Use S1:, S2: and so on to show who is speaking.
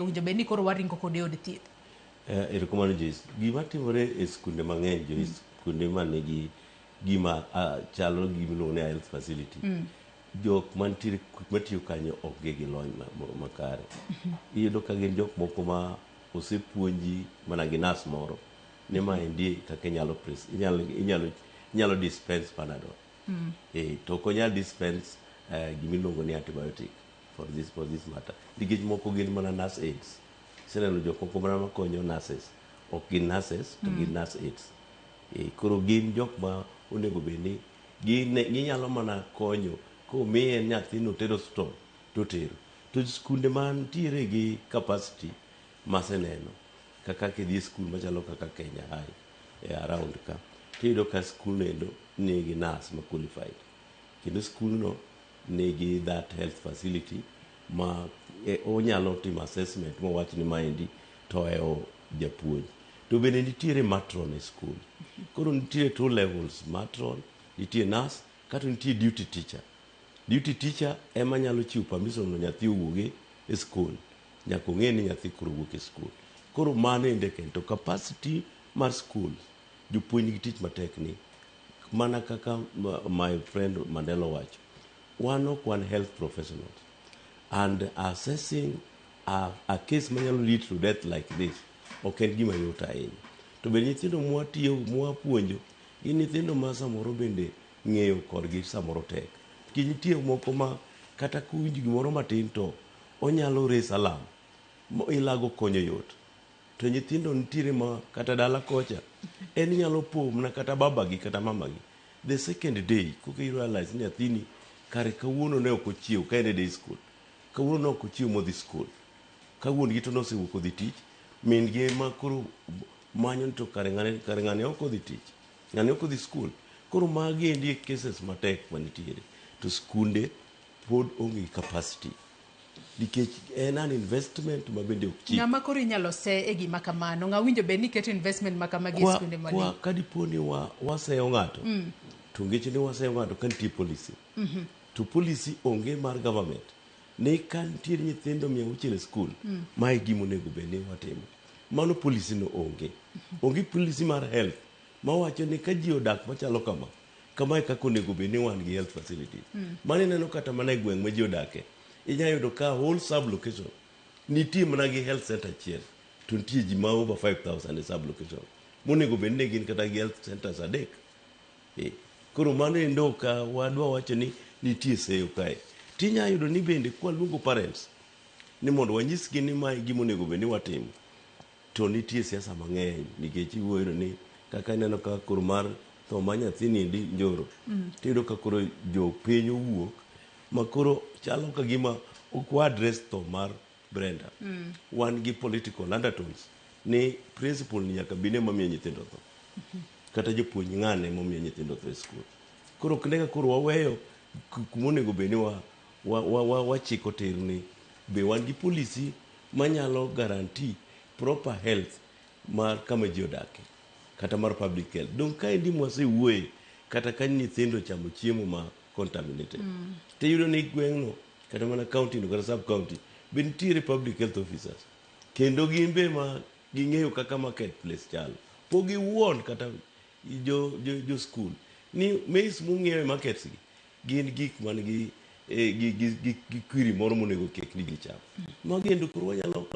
S1: Owinjo bed ni koro waringo kode e od thieth.
S2: Erokamano Joyce. Gima timore e skunde mang'eny Joyce, kuonde manigi gima chalo gi gima iluongo ni health facility, jok mantiere matiyo kanyo ok gi lony makare. Iyudo ka gin jok moko ma osepuonji mana gi nas moro ni maendi kaka inyalo inyalo dispense Panadol. To ok onyal dispense gimiluongo ni antibiotic for this matter. Nikech moko gin mana nurse aides. Iseneno jok moko mana makonyo nurses. Ok gin nurses to gin nurse aides. Koro gin jok ma onego bed ni ginyalo mana konyo komiye nyathino tero hospital to tero. To skunde mantiere gi capacity maseneno kaka kidhi e skul machalo kaka Kenya High e around ka tiyudo ka skul no endo nigi nurse ma qualified kendo skulno nigi that health facility ma onyalo timo assessment mowach ni maendi to ohewo japuonj. To bende nitiere matron e skul. Koro nitiere two levels: matron, nitie nurse, kato nitie duty teacher. Duty teacher ema nyalo chiwo permission mondo nyathi owuogi e skul. Nyaka ong'e ni nyathi koro wuok e skul. Koro mano ende kende. To capacity mar skul, jopuonj nigi tich matek ni mana kaka my friend Mandela owacho, wan ok wan health professionals and assessing a case manyalo lead to death like this ok en gima yot ahinya. To bende nyithindo mwatiyo mwapuonjo gin nyithindo ma samoro bende ng'eyo korgi samoro tek. Nikech nitie moko ma kata kowinjo gimoro matin to onyalo raise alarm ilago konyo yot. To nyithindo nitiere ma kata dala kocha en inyalo po mana kata babagi kata mamagi the second day koka i realize ni nyathini kare kawuono ne ok ochiew ka en e day school, kawuono ne ok ochiew modhi school ka wuon gi to nosewuok odhi tich, min gi ema koro manyo ni to kare ng'ane ok odhi tich, ng'ane ok odhi school. Koro magi endi e cases matek manitiere to skunde pod onge gi capacity nikech en an investment ma bende ok cheap.
S1: Ng'ama koro inyalo se e gima kamano? Ng'a winjo bed ni keto investment ma kamagi e skunde
S2: kwa ka dipo ni waseyo ng'ato to ngeche ni waseyo ng'ato ka nitie policy to policy onge mar government ni ka nitiere nyithindo 600 e skul, mae gima onego bed ni watimo. Mano policy no onge. Onge policy mar health mawacho ni ka ji odak machalo kama kamae kaka onego bed ni wan gi health facilities. Mano ineno kata mana e gweng' ma ji odake, inya yudo ka whole sub location nitie mana gi health center achiel to nitie ji ma over 5000 e sub location monego bed ni gin kata gi health centers adek. Koro mano endo ka wadwa wacho ni nitie seyo kae tinya yudo ni bende kwaluongo parents ni mondo wanyisgi ni mae gima onego bed ni watimo to nitie siasa mang'eny nikech iwuoyo ni kaka ineno ka koro mar tho mar nyathini endi njoro tiyudo ka koro jopiny owuok ma koro chalo ka gima ok wa address tho mar Brenda. Wan gi political undertones ni principal ni nyaka bine mamiyo nyithindo tho kata jopuonj ng'ane momiyo nyithindo tho e skul. Koro ok ne ka koro waweyo kuma onego bed ni wachiko tir ni be wan gi policy manyalo guarantee proper health mar kama ji odake kata mar public health. Dong kaendi mwasewuoye kata ka nyithindo chamo chiemo ma contaminated tiyudo ni gweng'no kata mana county no kata sub county be nitiere public health officers kendo gin be ma ging'eyo kaka market place chalo pok giwuon kata jo school ni maize mung'iewo e markets gi gin gik man gi, gi kwiri moro monego kek ni ji cham. Magi endo koro wanyalo